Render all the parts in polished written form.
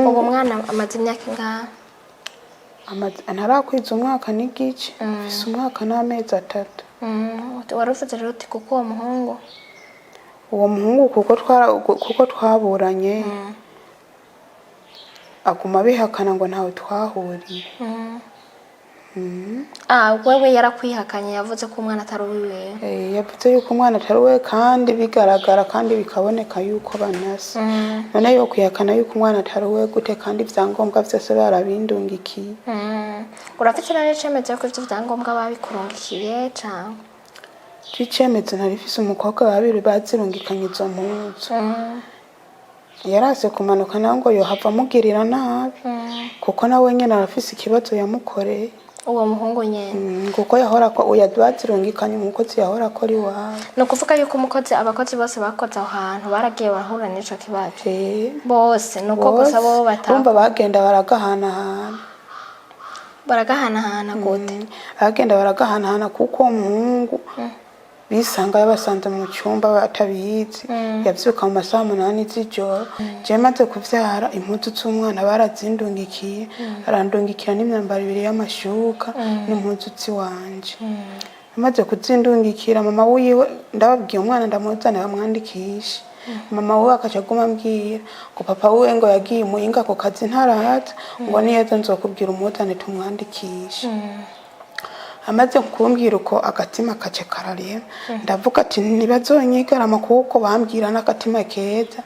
Ubu mwana amaze imyaka ingahe? Ntarakwiza umwaka n'igice, afise umwaka n'amezi 3. Wari uvuze rero uti kuko uwo muhungu Uwo muhungu kuko twaburanye, aguma abihakana ngo ntawe twahuriye. Ah, wewe yarakwihakanye, yavuze ko umwana atari uwiwe. Yavuze yuko umwana atari uwe, kandi bigaragara kandi bikaboneka yuko banasa. None yo kwihakana yuko umwana atari uwe gute, kandi ivyangombwa vyose barabindungikiye? Urafite rero icemezo yuko ivyo vyangombwa babikurungikiye canke? Icemezo narifise, umukobwa babiri bazirungikanye izo mpuzu. Yarase kumanuka nawe ngo yohava amugirira nabi, kuko nawe nyene arafise ikibazo yamukoreye. Uwo muhungu nyene? Kuko yahora ko oya, bazirungikanye umukozi yahora akora iwabo. Ni ukuvuga yuko umukozi, abakozi bose bakoze aho hantu baragiye barahura n'ico kibazo? Bose, ni uko gusa bo bata Urumva bagenda baragahanahana. Baragahanahana gute? Bagenda baragahanahana kuko uwo muhungu bisanga yabasanze mu cyumba batabizi. Yavyuka mu masaha 8 z'ijoro. Je maze kuvyara, impuzu z'umwana barazindungikiye, arandungikira n'imyambaro ibiri y'amashuka n'impuzu ziwanje. Amaze kuzindungikira, mama wiwe, ndababwiye umwana ndamuzane bamwandikishe, mama wiwe akaca aguma ambwira ngo papa wiwe ngo yagiye Muyinga ku kazi, ntaraza, ngo niyeza nzokubwira umuzane tumwandikishe. Amaze kumbwira uko, agatima kace kararema. Ndavuga ati ntibazonyigarama, kuko bambwira n'agatima keza.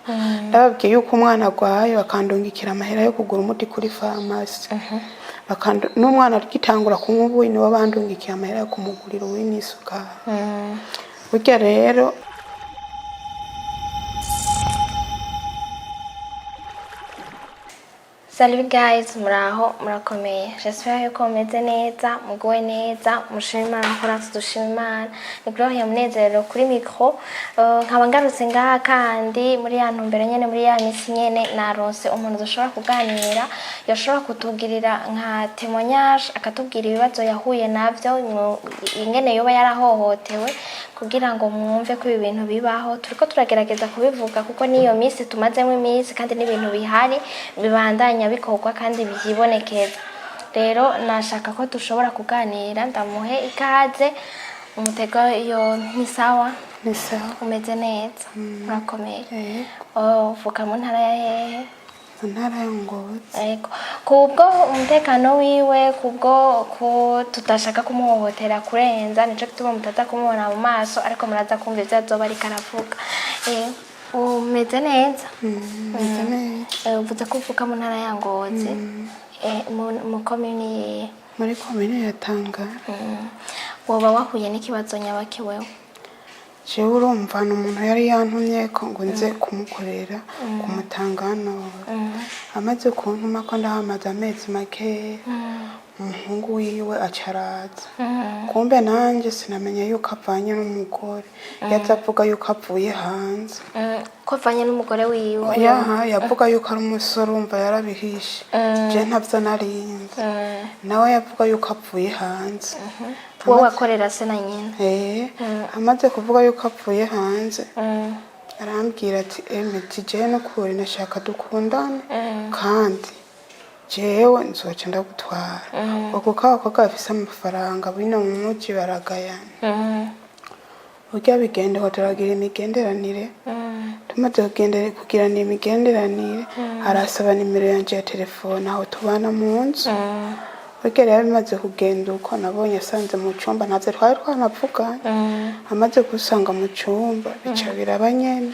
Ndababwiye yuko umwana agwaye, bakandungikira amahera yo kugura umuti kuri farumasi. N'umwana agitangura kunywa ubuyi, nibo bandungikiye amahera yo kumugurira ubuyi n'isukari. Burya rero. Salut guys, muraho, murakomeye? J'espère yuko mumeze neza, muguwe neza, mushima Imana nkuko natwe dushima Imana. Ni Gloria Munezero kuri micro. Nkaba ngarutse ngaha kandi muri ya ntumbero nyene, muri ya misi nyene, naronse umuntu dushobora kuganira, yoshobora kutugirira nka témoignage, akatubwira ibibazo yahuye navyo, ingene yoba yarahohotewe, kugira ngo mwumve ko ibi bintu bibaho. Turiko turagerageza kubivuga kuko niyo misi tumazemo iminsi, kandi n'ibintu bihari bibandanya bikorwa kandi byibonekeza. Rero nashaka ko dushobora kuganira, ndamuhe ikaze, umutego yo ni sawa? Ni sawa. Umeze neza, urakomeye? Yego. Oh, uvuka mu ntara ya hehe? Mu ntara ya Ngozi. Yego. Kubwo umutekano wiwe, kubwo ko tudashaka kumuhohotera kurenza, nico gituma mutaza kumubona mu maso, ariko muraza kumva ivyo azoba ariko aravuga. Umeze neza? Meze neza. Uvuze ko uvuka mu ntara ya Ngozi. Mu komini yihe? Muri komine ya Tangara. Woba wahuye n'ikibazo nyabaki wewe? Jewe urumva ni umuntu yari yantumye ko ngo nze kumukorera kumutanganura. Amaze kuntuma ko ndahamaze amezi makeya, umuhungu wiwe aca araza. Kumbe nanje sinamenya yuko avanye n'umugore, yaza avuga yuko avuye hanze. Ko avanye n'umugore wiwe? Oya, yavuga yuko ari umusore, urumva yarabihishe, je ntavyo narinzi. Nawe yavuga yuko avuye hanze. Wowe wakorera se na nyina? Amaze kuvuga yuko avuye hanze, arambwira ati: "Eme jewe n'ukuri nashaka dukundane, kandi jewe nzoca ndagutwara." Ngo kuko abakobwa bafise amafaranga bino mu muji baragayana. Burya bigenda turagira imigenderanire. Tumaze kugirana imigenderanire, arasaba nimero yanje ya telefone aho tubana mu nzu. Burya rero bimaze kugenda uko, nabonye asanze mu cumba, ntavyo twari twanavuganye. Amaze gusanga mu cumba, bica biraba nyene.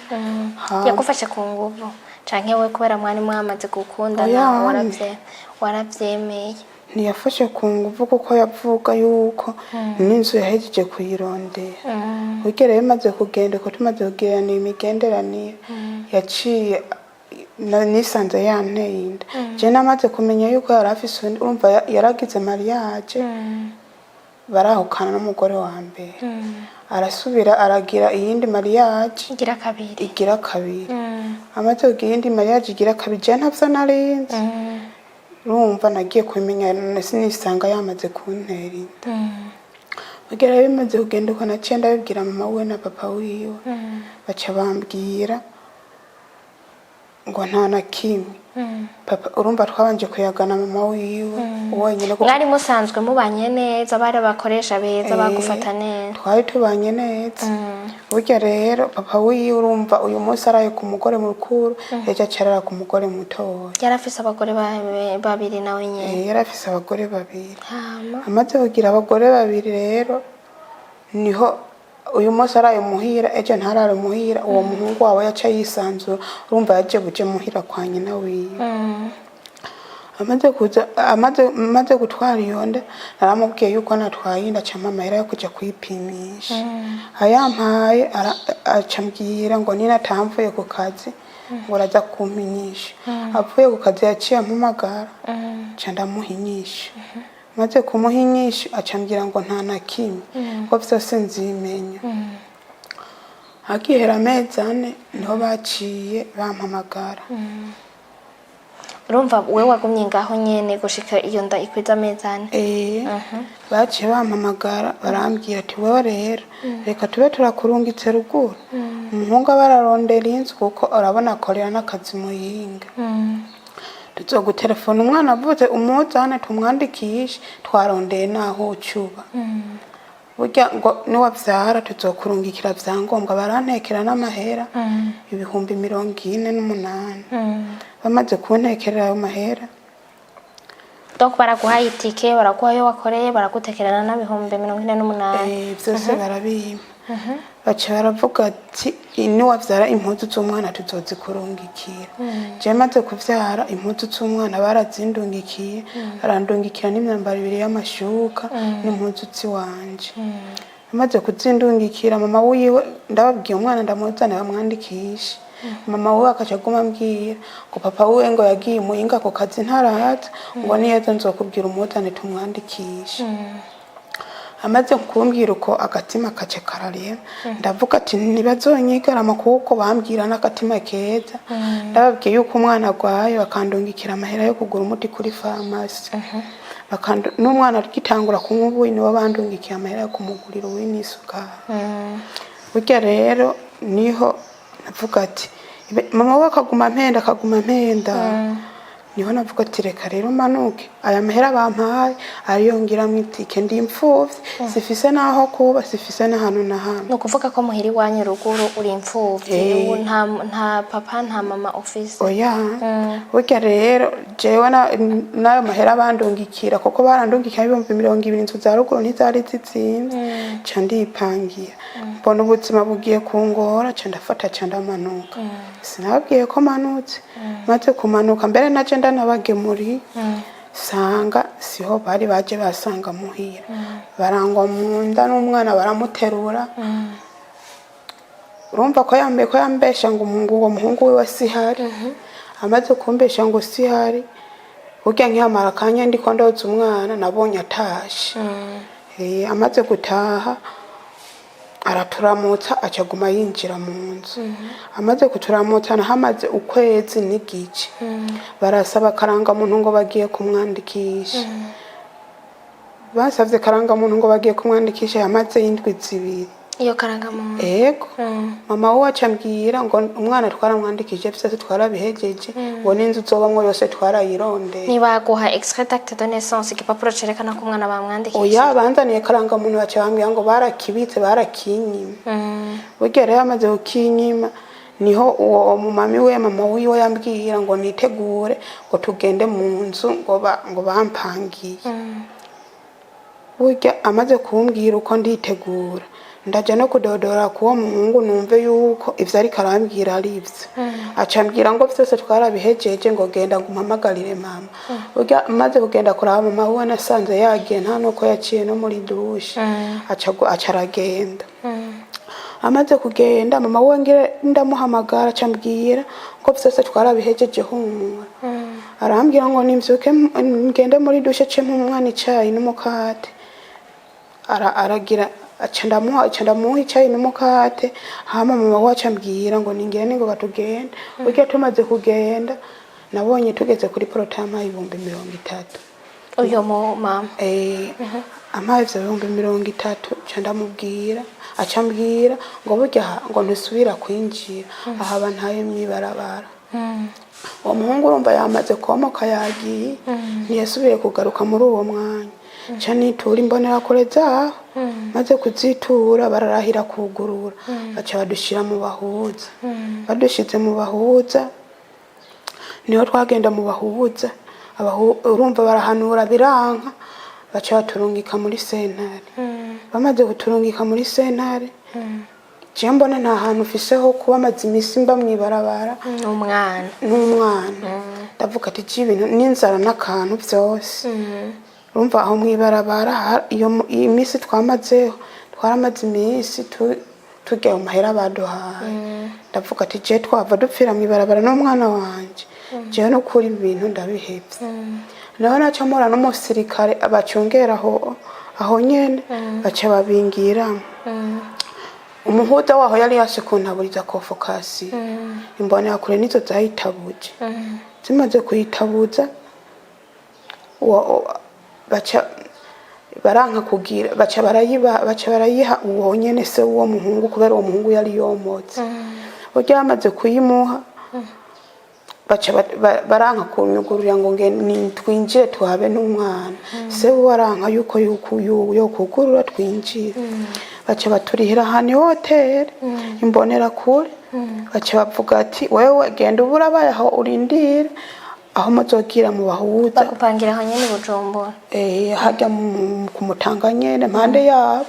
Hama Yagufashe ku nguvu canke we kubera mwari mwamaze gukundana? Oya. Waravyemeye? Ntiyafashe ku nguvu, kuko yavuga yuko n'inzu yahejeje kuyirondera. Burya rero bimaze kugenda uko, tumaze kugirana imigenderanire, yaciye nisanze yanteye inda. Je namaze kumenya yuko yari afise uwundi, urumva yaragize mariage, barahukana n'umugore wa mbere, arasubira aragira iyindi mariage. Igira kabiri. Igira kabiri. Amaze kugira iyindi mariage igira kabiri, je ntavyo narinzi. Urumva nagiye kubimenya nisanga yamaze kuntera inda. Burya rero bimaze kugenda uko, naciye ndabibwira mama wiwe na papa wiwe, baca bambwira Ngo nta na kimwe. Papa, urumva twabanje kuyagana mama wiwe wenyine kuko Mwari musanzwe mubanye neza, bari abakoresha beza, bagufata neza? Twari tubanye neza. Burya rero papa wiwe, urumva, uyu munsi araye ku mugore mukuru, ejo acarara ku mugore mutoya. Yari afise abagore babiri nawe nyene? Yari afise abagore babiri. Hama? Amaze kugira abagore babiri rero, niho uyu munsi araye muhira, ejo ntarare muhira. Uwo muhungu wawe yaca yisanzura, urumva yaje buje muhira kwa nyina wiwe. Amaze kuza, amaze gutwara iyo nda, naramubwiye yuko natwaye inda, acampa amahera yo kuja kuyipimisha. Ayampaye, aca ambwira ngo ninataha mvuye ku kazi ngo araza kumpinyisha. Avuye ku kazi yaciye ampamagara, nca ndamuhinyisha. Maze kumuhinyisha, aca ambwira ngo nta na kimwe, ngo vyose nzimenya. Hakihera amezi 4 niho baciye bampamagara. Urumva wewe wagumye ngaho nyene gushika iyo nda ikwiza amezi 4? Eh, baciye bampamagara, barambwira ati: "Wewe rero reka tube turakurungitse ruguru, umuhungu aba ararondera inzu, kuko urabona akorera n'akazi Muyinga. Tuzogutelefona umwana avutse umuzane tumwandikishe, twarondeye naho ucuba. Burya ngo niwavyara tuzokurungikira vyangombwa." Barantekera n'amahera 48,000. Bamaze kuntekerera ayo mahera, Donc baraguhaye itike, baraguha ayo wakoreye, baragutekerana n'48,000? Eh, vyose barabimpa. Baca baravuga ati: "Niwavyara impuzu z'umwana tuzozikurungikira." Je maze kuvyara, impuzu z'umwana barazindungikiye, barandungikira n'imyambaro ibiri y'amashuka n'impuzu ziwanje. Amaze kuzindungikira, mama wiwe ndababwiye umwana ndamuzane bamwandikishe. Mama wiwe akaca aguma ambwira ngo papa wiwe ngo yagiye Muyinga ku kazi, ntaraza, ngo niyaza nzokubwira umuzane tumwandikishe. Amaze kumbwira uko, agatima kace kararema. Ndavuga ati ntibazonyigarama, kuko bambwira n'agatima keza. Ndababwiye yuko umwana agwaye, bakandungikira amahera yo kugura umuti kuri farumasi. N'umwana agitangura kunywa ubuyi, nibo bandungikiye amahera yo kumugurira ubuyi n'isukari. Burya rero niho navuga ati mama we akaguma mpenda, akaguma mpenda. Niho navuga ati reka rero manuke, aya mahera bampaye ariyo ngiramwo itike. Ndi imfuvyi, sifise n'aho kuba, sifise n'ahantu na hamwe. Ni ukuvuga ko muhira iwanyu ruguru uri imfuvyi? Eh. Ubu nta papa, nta mama ufise? Oya. Burya rero jewe n'ayo mahera bandungikira, kuko barandungikira 20,000, inzu za ruguru ntizari zizimvye. Nca ndipangira, mbona ubuzima bugiye kungora, nca ndafata nca ndamanuka. Sinababwiye ko manutse. Maze kumanuka, mbere naje ndanabagemuriye, sanga siho bari baje. Basanga muhira, barangwa mu nda n'umwana baramuterura. Urumva ko yambaye ko yambesha ngo uwo muhungu wiwe sihari. Amaze kumbesha ngo sihari, burya nkiyamara akanya ndiko ndoza umwana, nabonye atashe. Amaze gutaha araturamutsa, acaguma yinjira mu nzu. Amaze kuturamutsa, nahamaze ukwezi n'igice. Barasaba akarangamuntu ngo bagiye kumwandikisha. Basavye karangamuntu ngo bagiye kumwandikisha, yamaze indwi 2. Iyo karangamuntu? Ego. Mama we aca ambwira ngo umwana twaramwandikije, vyose twarabihejeje, ngo n'inzu uzobamwo yose twarayirondeye. Ntibaguha extrait d'acte de naissance, igipapuro cerekana ko umwana bamwandikishije? Oya, banzaniye karangamuntu, baca bambwira ngo barakibitse, barakinyima. Burya rero amaze kukinyima, niho uwo mumami we, mama wiwe, yambwira ngo nitegure ngo tugende mu nzu ngo bampangiye. Burya amaze kumbwira uko, nditegura, ndaja no kudodora kuwo muhungu, numve yuko ivyo ariko arambwira ari ivyo. Aca ambwira ngo vyose twarabihejeje, ngo genda ngo umpamagarire mama. Burya amaze kugenda kuraba mama wiwe, nasanze yagiye, nta nuko yaciye no muri douche. Aca aragenda. Amaze kugenda, mama wiwe ngira ndamuhamagara, aca ambwira ngo vyose twarabihejeje, humura. Arambwira ngo nimvyuke ngende muri douche ce umwana icayi n'umukate. Aragira aca ndamuha icayi n'umukate. Hama mama we aca ambwira ngo ningende ningoga tugende. Burya tumaze kugenda, nabonye tugeze kuri portail ampaye 30,000. Uyo mu mama? Eh, ampaye ivyo 30,000, nca ndamubwira, aca ambwira ngo burya aha ngo ntusubira kwinjira aha, bantaye mw'ibarabara. Uwo muhungu urumva yamaze komoka, yagiye, ntiyasubiye kugaruka muri uwo mwanya. Nca nitura imbonerakure zaho. Maze kuzitura, bararahira kugurura, baca badushyira mu bahuza. Badushize mu bahuza, niho twagenda mu bahuza. Urumva barahanura biranka, baca baturungika muri sentare. Bamaze kuturungika muri sentare, jewe mbona nta hantu ufise ho kuba, maze imisi mba mw'ibarabara n'umwana. N'umwana. Ndavuga ati je ibintu n'inzara n'akantu byose. Urumva aho mw'ibarabara, iyo iyi minsi twamazeho, twaramaze iminsi turya ayo mahera baduhaye. Ndavuga ati je twava dupfira mw'ibarabara n'umwana wanje, jewe no kuri ibintu ndabihevye. Naho naca mpura n'umusirikare abacungera aho nyene, baca babingiramo. Umuhuza waho yari yase kuntaburiza kofokasi, imbonerakure nizo zayitabuje. Zimaze kuyitabuza, baca baranka kugira, baca barayiba, baca barayiha uwo nyene se w'uwo muhungu, kubera uwo muhungu yari yomotse. Burya bamaze kuyimuha, baca baranka kunyugururira ngo twinjire tuhabe n'umwana. Se we aranka yuko yo kugurura twinjire. Baca baturihira ahantu ihoteli imbonera kure. Baca bavuga ati wewe genda ubura abaye aho, urindire aho muzogira mu bahuza. Bagupangira aho nyene i Bujumbura? Eh, harya ku Mutanga nyene, mpande yabo.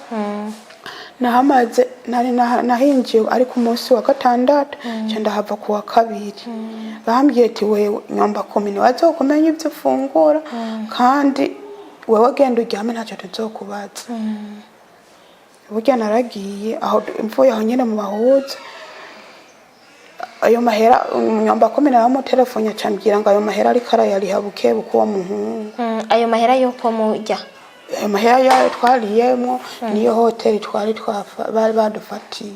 Nahamaze, nari nahinjiye ariko umunsi wa gatandatu, nca ndahava ku wa kabiri. Bambwiye ati wewe nyomba kumi ntiwazokumenya ibyo ufungura, kandi wewe genda uryame, ntacyo tuzokubaza. Burya naragiye aho, mvuye aho nyene mu bahuza, ayo mahera nyomba kumi naramutelefone, acambwira ngo ayo mahera ariko arayariha buke buke uwo muhungu. Ayo mahera yuko murya? Ayo mahera yayo twariyemwo, niyo hoteli twari bari badufatiye,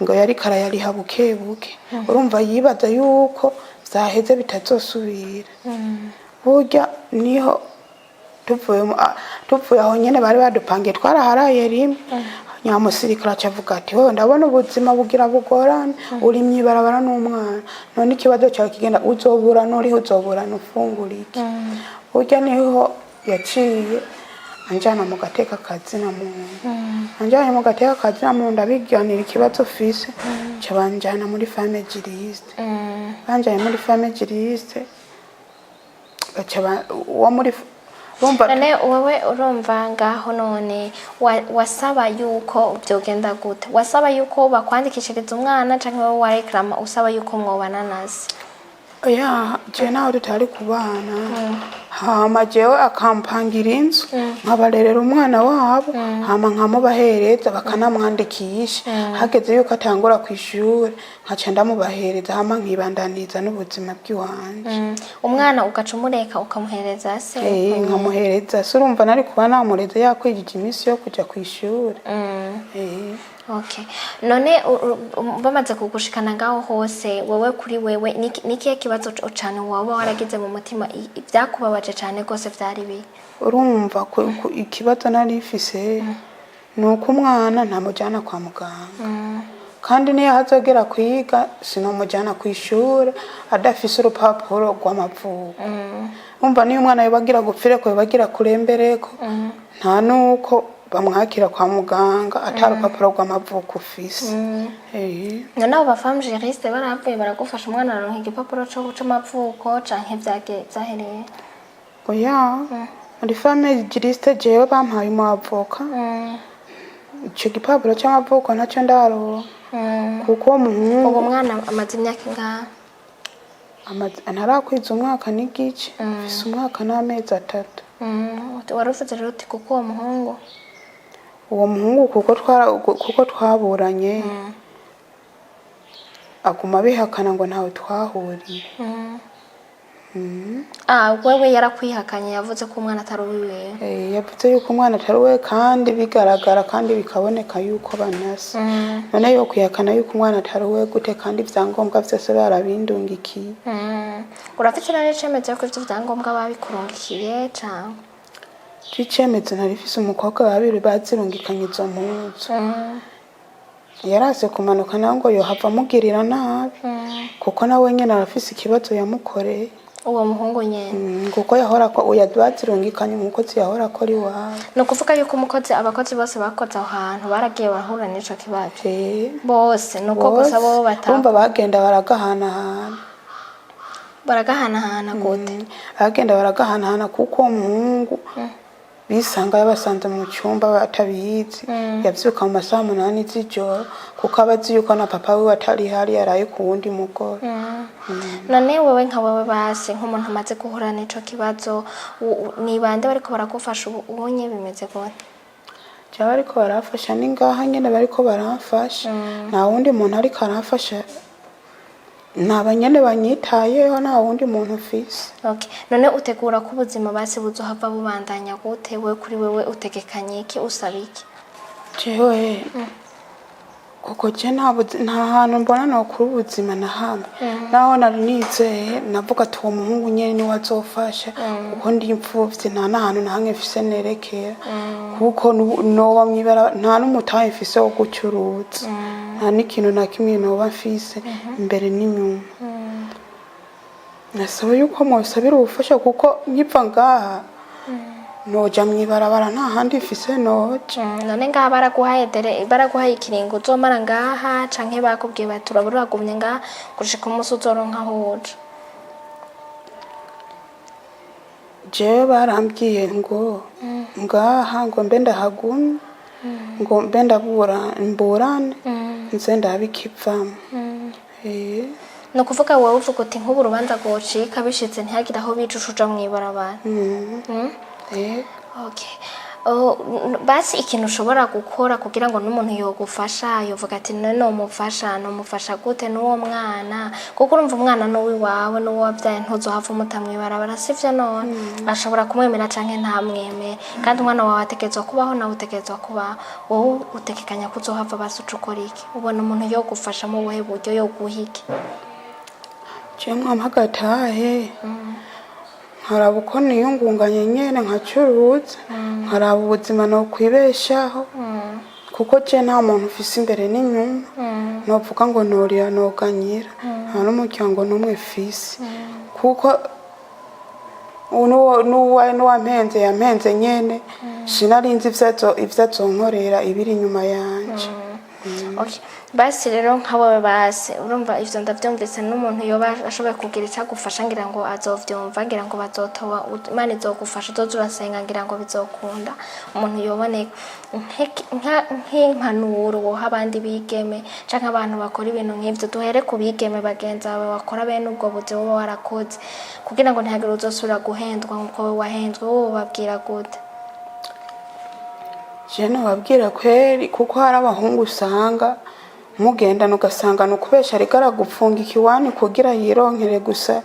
ngo yariko arayariha buke buke. Urumva yibaza yuko vyaheze bitazosubira. Burya niho tuvuye tuvuye aho nyene bari badupangiye, twaraharaye rimwe. Nyamusirikare aca avuga ati wewe ndabona ubuzima bugira bugorane, uri mw'ibarabara n'umwana, none ikibazo cyawe kigenda uzobura nuriho, uzoburana ufungura iki? Burya niho yaciye anjana mu gateka kazina muntu. Anjanye mu gateka kazina muntu, ndabiganira ikibazo fise, ca banjana muri femme juriste. Banjanye muri femme juriste, baca uwo muri urumva. None wowe urumva ngaho none wasaba yuko vyogenda gute? Wasaba yuko bakwandikishiriza umwana, canke wowe wareklama usaba yuko mwobana naze? Oya, je nawe tutari kubana, hama jewe akampangira inzu, nkabarerera umwana wabo, hama nkamubahereza bakanamwandikisha. Hageze yuko atangura kw'ishure, nkaca ndamubahereza, hama nkibandaniza n'ubuzima bw'iwanje. Umwana ugaca umureka ukamuhereza se? Eh, nkamuhereza se. Urumva nari kuba namureze yakwijije iminsi yo kuja kw'ishure. Eh. Okay. None bamaze kugushikana ngaho hose, wewe kuri wewe nikihe kibazo cane waba waragize mu mutima, vyakubabaje cane rwose vyari bihe? Urumva ikibazo nari mfise ni uko umwana ntamujyana kwa muganga, kandi niyo azogera kwiga sinomujyana ku ishuri adafise urupapuro rw'amavuko. Umva niyo umwana yobagira gupfireko, yobagira kurembereko, nta nuko bamwakira kwa muganga ata rupapuro rw'amavuko ufise. Eh. None abo ba femme juriste baravuye baragufasha, umwana araronka igipapuro co c'amavuko, canke vyahereye? Oya, muri femme juriste jewe bampaye umwavoka. Ico gipapuro c'amavuko ntacyo ndaronka, kuko uwo muhungu Ubu mwana amaze imyaka ingahe? Ntarakwiza umwaka n'igice, afise umwaka n'amezi 3. Wari uvuze rero uti kuko uwo muhungu Uwo muhungu kuko twaburanye, aguma abihakana ngo ntawe twahuriye. Ah, wewe yarakwihakanye, yavuze ko umwana atari uwiwe? Eh, yavuze yuko umwana atari we, kandi bigaragara kandi bikaboneka yuko banasa. None yo kwihakana yuko umwana atari we gute, kandi ivyangombwa vyose barabindungikiye? Urafite rero icemezo yuko ivyo vyangombwa babikurungikiye, canke? Icemezo narifise, umukobwa babiri bazirungikanye izo mpuzu. Yarase kumanuka nawe ngo yohava amugirira nabi. Kuko nawe nyene arafise ikibazo yamukoreye. Uwo muhungu nyene? Kuko yahora ko oya, bazirungikanye umukozi yahora akora iwabo. Ni ukuvuga yuko umukozi, abakozi bose bakoze aho hantu baragiye barahura n'ico kibazo? Eh. Bose? Ni uko gusa bo bata Urumva bagenda baragahanahana. Baragahanahana gute? Bagenda baragahanahana kuko uwo muhungu bisanga yabasanze mu cyumba batabizi. Yavyuka mu masaha 8 z'ijoro kuko aba azi yuko na papa wiwe atari hari, yaraye ku wundi mugore. None wewe nka wewe, basi nk'umuntu amaze guhura n'ico kibazo, ni bande bariko baragufasha ubu unye? Bimeze gute? Jewe bariko baramfasha ni ngaha nyene bariko baramfasha. Nta wundi muntu ariko aramfasha, ni abanyene banyitayeho, nta wundi muntu mfise. Okay. None utegura ko ubuzima basi buzohava bubandanya gute? We kuri wewe utegekanye iki? Usaba iki? Jewe kuko je nta hantu mbona nokura ubuzima na hamwe. Naho nari nizeye, navuga ati uwo muhungu nyene niwe azofasha, kuko ndi imfuvyi, nta n'ahantu na hamwe mfise nerekera, kuko noba mwibara nta n'umutahe mfise wo gucuruza, nta n'ikintu na kimwe noba mfise imbere n'inyuma. Nasaba yuko mwosabira ubufasha, kuko nkiva ngaha noja mw'ibarabara, nta handi mfise noja. None ngaha baraguhaye délai, baraguhaye ikiringo uzomara ngaha, canke bakubwiye bati urabura uragumye ngaha gushika umunsi uzoronka aho uja? Jewe barambwiye ngo ngaha ngo mbe ndahagumye, ngo mbe ndabura mburane, nze ndabe ikivamo. Ni ukuvuga wowe uvuga uti nk'ubu urubanza rwocika, bishitse ntihagire aho bica, uca uja mw'ibarabara? Eh. Okay. Oh, basi ikintu ushobora gukora kugira ngo n'umuntu yogufasha, yovuga ati none nomufasha, nomufasha gute n'uwo mwana? Kuko urumva umwana n'uwiwawe, n'uwo wabyaye, ntuzohava umuta mw'ibarabara, sivyo? None ashobora kumwemera canke ntamwemere, kandi umwana wawe ategerezwa kubaho, nawe utegerezwa kubaho. Wowe utegekanya ko uzohava basi uca ukora iki? Ubona umuntu yogufasha mu buhe buryo? Yoguha iki? Jewe mwampa agatahe, nkaraba uko niyungunganye nyene, nkacuruza, nkaraba ubuzima nokwibeshaho, kuko je nta muntu ufise imbere n'inyuma novuga ngo norira noganyira, nta n'umuryango n'umwe mfise, kuko n'uwampenze yampenze nyene, sinarinzi ivyo azonkorera ibiri inyuma yanje. Okay. Basi rero nka wowe, basi urumva ivyo ndavyumvise, n'umuntu yoba ashoboye kugira ico agufasha, ngira ngo azovyumva, ngira ngo bazotoba, Imana izogufasha, uzoza urasenga, ngira ngo bizokunda umuntu yoboneka. Nk'impanuro woha abandi bigeme canke abantu bakora ibintu nk'ivyo, duhere ku bigeme bagenzi bawe bakora bene ubwo buzi woba warakoze, kugira ngo ntihagire uzosubira guhendwa nk'uko wowe wahenzwe, wowe wobabwira gute? Je nobabwira kweri, kuko hari abahungu usanga mugendana ugasanga ni ukubesha, ariko aragupfunga ikiwani kugira yironkere gusa,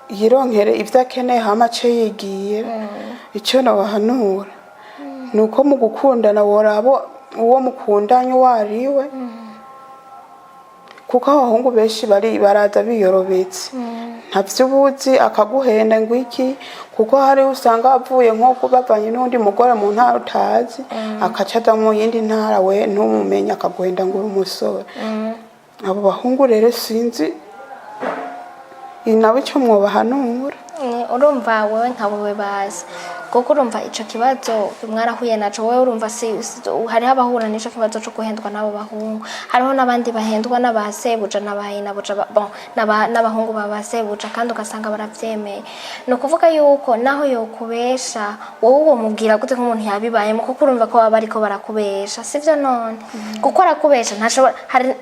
yironkere ibyo akeneye, hama ace yigira. Icyo nobahanura ni uko mu gukundana woraba uwo mukundanye uwo ariwe, kuko abahungu benshi bari baraza biyorobetse, ntavyo ubuzi, akaguhenda ngo iki, kuko hari usanga avuye nko bavanye n'undi mugore mu ntara utazi, akaca aza mu yindi ntara, we ntumumenye, akaguhenda ngo uri umusore. Abo bahungu rero sinzi nabo icyo mwobahanura. Urumva wewe nka wewe bazi, kuko urumva ico kibazo mwarahuye naco. Wewe urumva hariho abahura n'ico kibazo co guhendwa n'abo bahungu, hariho n'abandi bahendwa n'abasebuja n'abahinabuja, bon, n'abahungu ba basebuja, kandi ugasanga baravyemeye. Ni ukuvuga yuko naho yokubesha, wowe womubwira gute nk'umuntu yabibayemo? Kuko urumva ko baba bariko barakubesha, sivyo? None kuko arakubesha, ntashobora, hari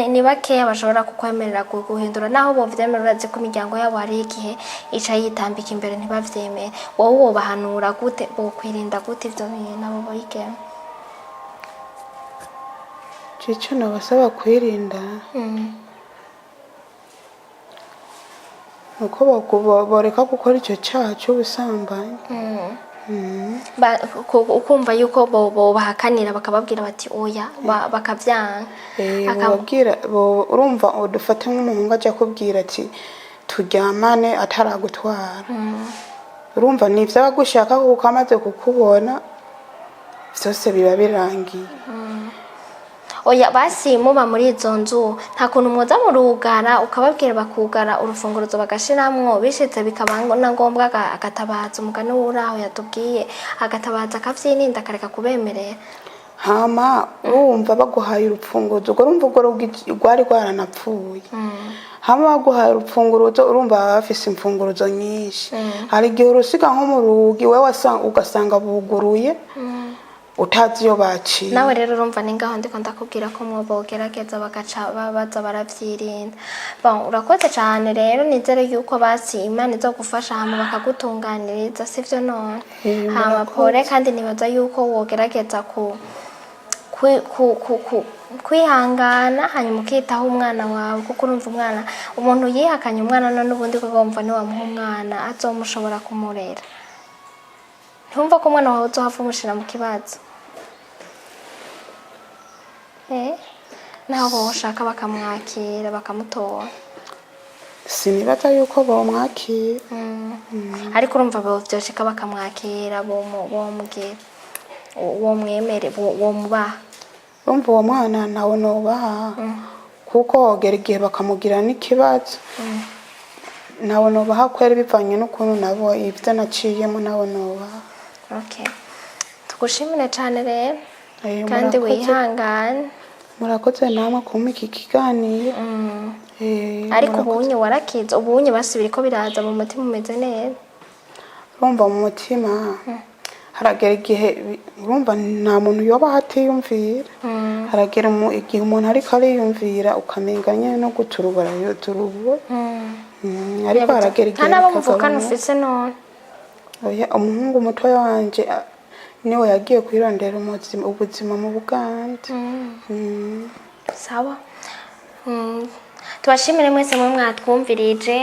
ni bakeya bashobora kukwemerera guhindura, naho bovyemera urazi ko imiryango yabo hari igihe ica yitambika imbere ntibavyemere. Wowe wobahanura gute? Bokwirinda gute ivyo bintu abo bigeme? Icyo nabasaba kwirinda ni uko boreka gukora icyo cyaha cy'ubusambanyi. Ukumva yuko bobahakanira, bakababwira bati oya, bakavyanka? Bobabwira urumva udufate nk'umuhungu ajya akubwira ati turyamane ataragutwara, urumva ni ibyo aba agushaka, kuko amaze kukubona byose biba birangiye. Oya, basi muba muri izo nzu, nta kuntu mwoza murugara, ukababwira bakugara urufunguruzo bagashiramwo, bishitse bikaba na ngombwa agatabaza umugani w'uraho yatubwiye, agatabaza akavyininda, akareka kubemerera. Hama urumva baguhaye urupfunguruzo, urwo urumva urwo rugi rwari rwaranapfuye. Hama baguhaye urupfunguruzo, urumva baba bafise imfunguruzo nyinshi. Hari igihe urusiga nko mu rugi, wewe ugasanga buguruye utazi iyo baciye. Nawe rero urumva ni ngaho ndiko ndakubwira ko mwo bogerageza bagaca baza baravyirinda. Bon, urakoze cane rero. Nizere yuko basi Imana izogufasha, hama bakagutunganiriza, sivyo none? Eh, hama murakoze. Pore, kandi nibaza yuko wogerageza ku kwi- ku, ku, ku, kwihangana, hanyuma ukitaho umwana wawe, kuko urumva umwana, umuntu yihakanye umwana none ubundi koko wumva niwamuha umwana azomushobora kumurera? Ntumva ko umwana wawe uzohava umushira mu kibazo? Naho boshaka bakamwakira, bakamutora. Sinibaza yuko bomwakira. Ariko urumva vyoshika bakamwakira, bomugira, womwemere, womubaha? Urumva uwo mwana ntawe nobaha, kuko wogera igihe bakamugira n'ikibazo. Ntawe nobaha kwera, bivanye n'ukuntu nabo ibyo naciyemo, ntawe nobaha. Okay, tugushimire cane rero. Eh, kandi murakoze. Wihangane. Murakoze namwe kumpa iki kiganiro. Ariko murakoze. ubunye warakize, ubunye basubira ko biraza mu mutima umeze neza? Urumva mu mutima haragera igihe urumva nta muntu yoba atiyumvira. Haragera igihe umuntu ariko ariyumvira, ukamenga nyine no guturubura yoturubura. Ariko haragera Nta igihe n'abo muvukana bikagabanuka. ufise none? Oya, umuhungu mutoya wanje niwe yagiye kwirondera ubuzima mu Buganda. Sawa. Tubashimire mwese mwe mwatwumvirije.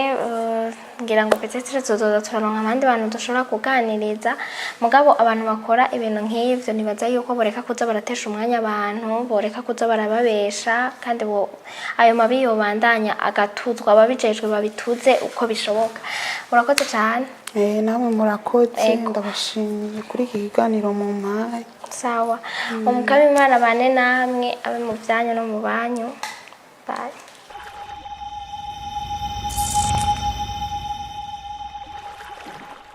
Ngira ngo peut-être tuzoza turaronka abandi bantu dushobora kuganiriza. Mugabo abantu bakora ibintu nk'ivyo, nibaza yuko boreka kuza baratesha umwanya abantu, boreka kuza barababesha, kandi bo ayo mabi yobandanya agatuzwa, ababijejwe babituze uko bishoboka. Murakoze cyane. Namwe murakoze. Ego. Ndabashimiye kuri iki kiganiro mumpaye. Sawa, umukama Imana bane namwe, abe mu byanyu no mu banyu. Bye.